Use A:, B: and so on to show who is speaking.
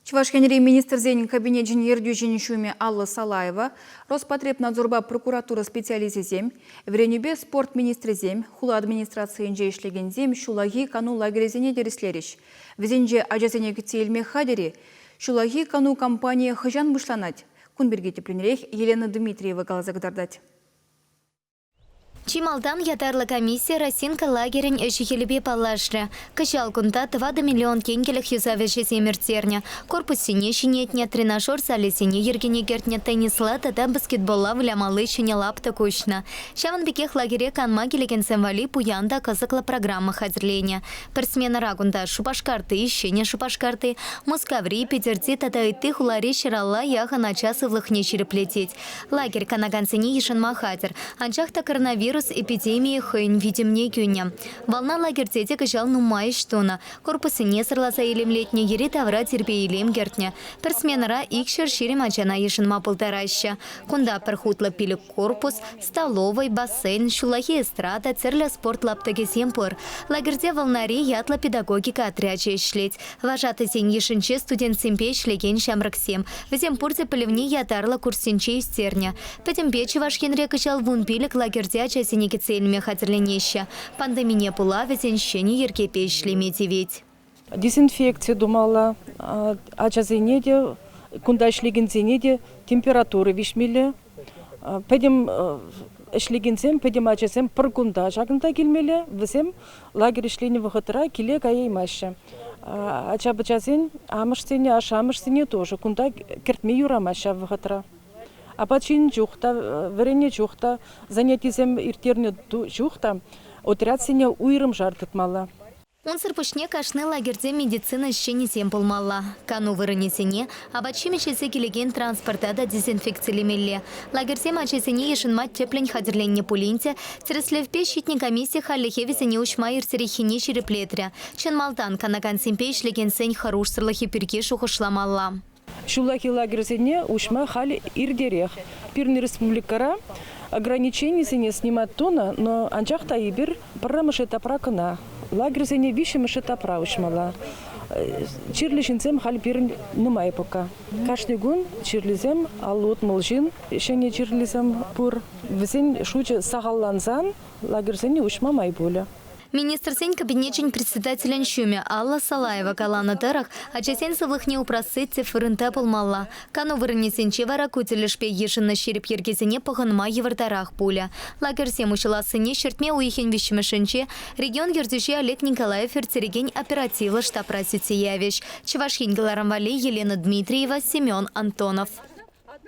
A: Чӑваш Енри Министрсен Кабинечӗн ертӳҫин ҫумӗ Алла Салаева, Роспотребнадзорпа прокуратура специалисчӗсем, вӗренӳпе спорт министрӗсем, хула администрацийӗнче ӗҫлекенсем ҫуллахи кану лагерӗсене тӗрӗслерӗҫ. Вӗсенче ачасене кӗтсе илме хатӗр-и? Ҫуллахи кану кампанийӗ хӑҫан пуҫланать? Кун пирки тӗплӗнрех Елена Дмитриева каласа кӑтартать.
B: Чи малтан ятарлӑ комисси Росинка лагерӗн ӗҫӗ-хӗлӗпе паллашрӗ. Кӑҫал кунта 4 миллион тенкӗлӗх юсав ӗҫӗсем ирттернӗ, корпуссене ҫӗнетнӗ, тренажер залӗсене йӗркене кӗртнӗ, теннисла тата баскетболла вылямалли ҫӗнӗ лаптӑк уҫнӑ. Ҫавӑн пекех лагере канма килекенсем валли пуян та кӑсӑклӑ программа хатӗрленӗ. Пӗр сменӑра кунта Шупашкарти, Ҫӗнӗ Шупашкарти, Мускаври, Питӗрти тата ытти хулари ҫыралла яхӑн ача сывлӑхне ҫирӗплетет. Лагерь канакансене йышӑнма хатӗр. Анчах та коронавирус эпидемийӗ хӑйӗн витӗмне кӳнӗ. Волна лагерьте те кӑҫал нумай ӗҫ тунӑ. Корпуссене сӑрласа илемлетнӗ, йӗри-тавра тирпей-илем кӗртнӗ. Пӗр сменӑра 220 ачана йышӑнма пултараҫҫӗ. Кунта пӗр хутлӑ пилӗк корпус, столовӑй, бассейн, ҫуллахи эстрада, тӗрлӗ спорт лаптӑкӗсем пур. Лагерьте Волнари ятлӑ педагогика отрячӗ ӗҫлет. Вожатӑйсен йышӗнче студентсемпе ӗҫлекен ҫамрӑксем. Вӗсем пурте пӗлӗвне ятарлӑ курссенче ӳстернӗ. Пӗтӗмпе Чӑваш Енре кӑҫал 15 лагерьте ачасене кӗтсе илме хатӗрленеҫҫӗ. Пандемине пула вӗсен ҫӗнӗ йӗркепе ӗҫлеме тивет.
C: Дезинфекци тумалла, ачасене те, кунта ӗҫлекенсене те температура виҫмелле. Пӗтӗм ӗҫлекенсем, пӗтӗм ачасем пӗр кунта ҫакӑнта килмелле. Вӗсем лагерь ӗҫленӗ вӑхӑтра киле каяймаҫҫӗ. Ача-пӑчасен амӑшсене, ашшӗ-амӑшсене тоже кунта кӗртме юрамасть ҫав вӑхӑтра. Апат ҫинӗ чух та, вӗреннӗ чух та, занятисем ирттернӗ чух та отрядсене уйрӑмшар тытмалла.
B: Унсӑр пуҫне кашни лагерьте медицина ӗҫченӗсем пулмалла. Кану вырӑнӗсене, апат-ҫимӗҫ илсе килекен транспорта та дезинфекцилемелле. Лагерьсем ачасене йышӑнма тӗплӗн хатӗрленнӗ пулин те, тӗрӗслевпе ҫитнӗ комисси хальлӗхе вӗсене уҫма иртереххине ҫирӗплетрӗ. Чӑн малтан канакансемпе ӗҫлекенсен хӑрушсӑрлӑхӗ пирки шухӑшламалла.
C: Ҫуллахи лагерьсене уҫма халь иртерех. Пирӗн республикӑра ограниченисене снимать тунӑ, но анчах та эпир пӗрремӗш этапра кӑна. Лагерьсене виҫҫӗмӗш этапра уҫмалла. Чирлӗ ҫынсем халь пирӗн нумай пока. Кашни кун чирлисем 50-60 ҫын ҫӗнӗ чирлисем пур. Вӗсен шучӗ сахаллансан лагерьсене уҫма май пулӗ.
B: Министрсен Кабинечӗн председателӗн ҫумӗ Алла Салаева каланӑ тӑрӑх, ачасен сывлӑхне упрасси тӗп вырӑнта пулмалла. Кану вырӑнӗсенче вара ку тӗлӗшпе йышӑннӑ ҫирӗп йӗркесене пӑхӑнма йывӑртарах пулӗ. Лагерьсем уҫӑлассине ҫӗртме уйӑхӗн виҫҫӗмӗшӗнче регион ертӳҫи Олег Николаев ирттерекен оперативлӑ штабра сӳтсе явӗҫ. Чӑваш Ен кӑларӑм валли Елена Дмитриева, Семен Антонов.